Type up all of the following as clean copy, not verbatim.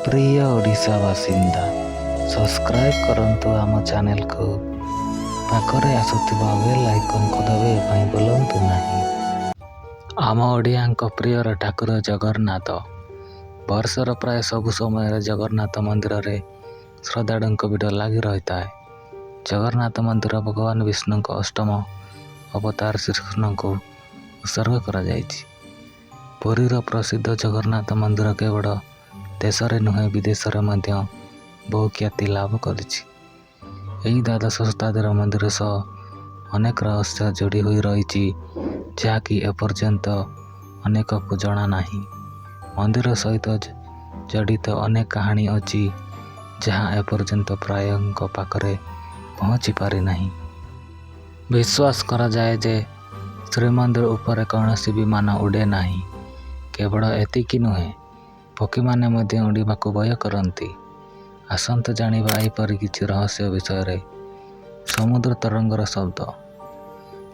ପ୍ରିୟ ଓଡ଼ିଶା ବାସିନ୍ଦା, ସବସ୍କ୍ରାଇବ୍ କରନ୍ତୁ ଆମ ଚ୍ୟାନେଲକୁ। ପାଖରେ ଆସୁଥିବା ବେଲ୍ ଆଇକନ୍କୁ ଦବାଇବା ପାଇଁ ଭୁଲନ୍ତୁ ନାହିଁ। ଆମ ଓଡ଼ିଆଙ୍କ ପ୍ରିୟର ଠାକୁର ଜଗନ୍ନାଥ। ବର୍ଷର ପ୍ରାୟ ସବୁ ସମୟରେ ଜଗନ୍ନାଥ ମନ୍ଦିରରେ ଶ୍ରଦ୍ଧାଳୁଙ୍କ ଭିଡ଼ ଲାଗି ରହିଥାଏ। ଜଗନ୍ନାଥ ମନ୍ଦିର ଭଗବାନ ବିଷ୍ଣୁଙ୍କ ଅଷ୍ଟମ ଅବତାର ଶ୍ରୀକୃଷ୍ଣଙ୍କୁ ଉତ୍ସର୍ଗ କରାଯାଇଛି। ପୁରୀର ପ୍ରସିଦ୍ଧ ଜଗନ୍ନାଥ ମନ୍ଦିର କେବଳ ଦେଶରେ ନୁହେଁ, ବିଦେଶରେ ମଧ୍ୟ ବହୁ ଖ୍ୟାତି ଲାଭ କରିଛି। ଏହି ଦ୍ୱାଦଶ ଶତାବ୍ଦୀର ମନ୍ଦିର ସହ ଅନେକ ରହସ୍ୟ ଯୋଡ଼ି ହୋଇ ରହିଛି, ଯାହାକି ଏପର୍ଯ୍ୟନ୍ତ ଅନେକଙ୍କୁ ଜଣା ନାହିଁ। ମନ୍ଦିର ସହିତ ଜଡ଼ିତ ଅନେକ କାହାଣୀ ଅଛି, ଯାହା ଏପର୍ଯ୍ୟନ୍ତ ପ୍ରାୟଙ୍କ ପାଖରେ ପହଞ୍ଚି ପାରିନାହିଁ। ବିଶ୍ୱାସ କରାଯାଏ ଯେ ଶ୍ରୀମନ୍ଦିର ଉପରେ କୌଣସି ବିମାନ ଉଡ଼େ ନାହିଁ। କେବଳ ଏତିକି ନୁହେଁ, ପକ୍ଷୀମାନେ ମଧ୍ୟ ଉଡ଼ିବାକୁ ଭୟ କରନ୍ତି। ଆସନ୍ତୁ ଜାଣିବା ଏହିପରି କିଛି ରହସ୍ୟ ବିଷୟରେ। ସମୁଦ୍ର ତରଙ୍ଗର ଶବ୍ଦ।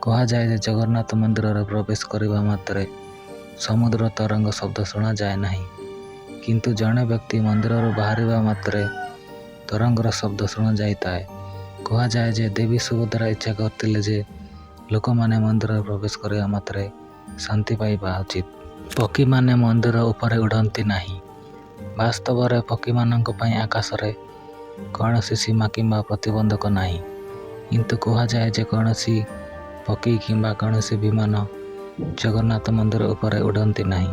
କୁହାଯାଏ ଯେ ଜଗନ୍ନାଥ ମନ୍ଦିରରେ ପ୍ରବେଶ କରିବା ମାତ୍ରେ ସମୁଦ୍ର ତରଙ୍ଗ ଶବ୍ଦ ଶୁଣାଯାଏ ନାହିଁ, କିନ୍ତୁ ଜଣେ ବ୍ୟକ୍ତି ମନ୍ଦିରରୁ ବାହାରିବା ମାତ୍ରେ ତରଙ୍ଗର ଶବ୍ଦ ଶୁଣାଯାଇଥାଏ। କୁହାଯାଏ ଯେ ଦେବୀ ସୁଭଦ୍ରା ଇଚ୍ଛା କରିଥିଲେ ଯେ ଲୋକମାନେ ମନ୍ଦିରରେ ପ୍ରବେଶ କରିବା ମାତ୍ରେ ଶାନ୍ତି ପାଇବା ଉଚିତ। ପକ୍ଷୀମାନେ ମନ୍ଦିର ଉପରେ ଉଡ଼ନ୍ତି ନାହିଁ। ବାସ୍ତବରେ ପକ୍ଷୀମାନଙ୍କ ପାଇଁ ଆକାଶରେ କୌଣସି ସୀମା କିମ୍ବା ପ୍ରତିବନ୍ଧକ ନାହିଁ, କିନ୍ତୁ କୁହାଯାଏ ଯେ କୌଣସି ପକ୍ଷୀ କିମ୍ବା କୌଣସି ବିମାନ ଜଗନ୍ନାଥ ମନ୍ଦିର ଉପରେ ଉଡ଼ନ୍ତି ନାହିଁ।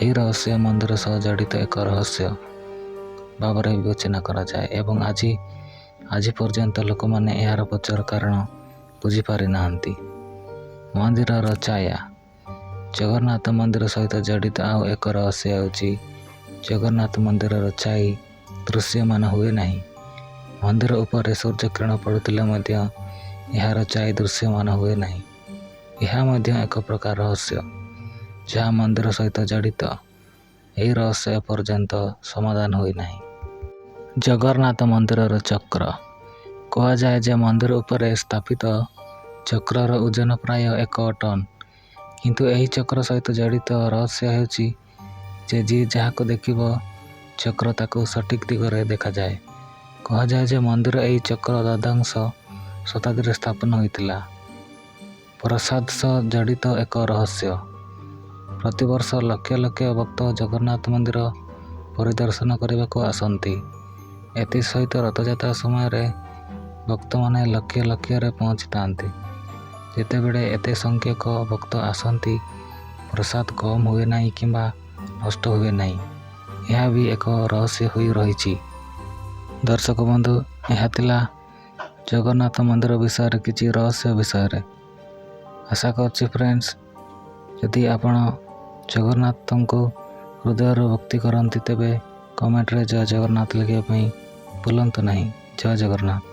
ଏହି ରହସ୍ୟ ମନ୍ଦିର ସହ ଜଡ଼ିତ ଏକ ରହସ୍ୟ ଭାବରେ ବିବେଚନା କରାଯାଏ ଏବଂ ଆଜି ପର୍ଯ୍ୟନ୍ତ ଲୋକମାନେ ଏହାର ପଛର କାରଣ ବୁଝିପାରିନାହାନ୍ତି। ମନ୍ଦିରର ଛାୟା। ଜଗନ୍ନାଥ ମନ୍ଦିର ସହିତ ଜଡ଼ିତ ଆଉ ଏକ ରହସ୍ୟ ହେଉଛି ଜଗନ୍ନାଥ ମନ୍ଦିରର ଛାଇ ଦୃଶ୍ୟମାନ ହୁଏ ନାହିଁ। ମନ୍ଦିର ଉପରେ ସୂର୍ଯ୍ୟକିରଣ ପଡ଼ୁଥିଲେ ମଧ୍ୟ ଏହାର ଛାଇ ଦୃଶ୍ୟମାନ ହୁଏ ନାହିଁ। ଏହା ମଧ୍ୟ ଏକ ପ୍ରକାର ରହସ୍ୟ, ଯାହା ମନ୍ଦିର ସହିତ ଜଡ଼ିତ। ଏହି ରହସ୍ୟ ଏପର୍ଯ୍ୟନ୍ତ ସମାଧାନ ହୋଇନାହିଁ। ଜଗନ୍ନାଥ ମନ୍ଦିରର ଚକ୍ର। କୁହାଯାଏ ଯେ ମନ୍ଦିର ଉପରେ ସ୍ଥାପିତ ଚକ୍ରର ଓଜନ ପ୍ରାୟ 1 ଟନ୍। କିନ୍ତୁ ଏହି ଚକ୍ର ସହିତ ଜଡ଼ିତ ରହସ୍ୟ ହେଉଛି ଯେ ଯିଏ ଯାହାକୁ ଦେଖିବ, ଚକ୍ର ତାକୁ ସଠିକ୍ ଦିଗରେ ଦେଖାଯାଏ। କୁହାଯାଏ ଯେ ମନ୍ଦିର ଏହି ଚକ୍ର ଦ୍ୱାଦଶ ଶତାବ୍ଦୀରେ ସ୍ଥାପନ ହୋଇଥିଲା। ପ୍ରସାଦ ସହ ଜଡ଼ିତ ଏକ ରହସ୍ୟ। ପ୍ରତିବର୍ଷ ଲକ୍ଷ ଲକ୍ଷ ଭକ୍ତ ଜଗନ୍ନାଥ ମନ୍ଦିର ପରିଦର୍ଶନ କରିବାକୁ ଆସନ୍ତି। ଏଥିସହିତ ରଥଯାତ୍ରା ସମୟରେ ଭକ୍ତମାନେ ଲକ୍ଷ ଲକ୍ଷରେ ପହଞ୍ଚିଥାନ୍ତି। ଯେତେବେଳେ ଏତେ ସଂଖ୍ୟକ ଭକ୍ତ ଆସନ୍ତି, ପ୍ରସାଦ କମ୍ ହୁଏ ନାହିଁ କିମ୍ବା ନଷ୍ଟ ହୁଏ ନାହିଁ। ଏହା ବି ଏକ ରହସ୍ୟ ହୋଇ ରହିଛି। ଦର୍ଶକ ବନ୍ଧୁ, ଏହା ଥିଲା ଜଗନ୍ନାଥ ମନ୍ଦିର ବିଷୟରେ କିଛି ରହସ୍ୟ ବିଷୟରେ। ଆଶା କରୁଛି ଫ୍ରେଣ୍ଡସ୍, ଯଦି ଆପଣ ଜଗନ୍ନାଥଙ୍କୁ ହୃଦୟରୁ ଭକ୍ତି କରନ୍ତି, ତେବେ କମେଣ୍ଟରେ ଜୟ ଜଗନ୍ନାଥ ଲେଖିବା ପାଇଁ ଭୁଲନ୍ତୁ ନାହିଁ। ଜୟ ଜଗନ୍ନାଥ।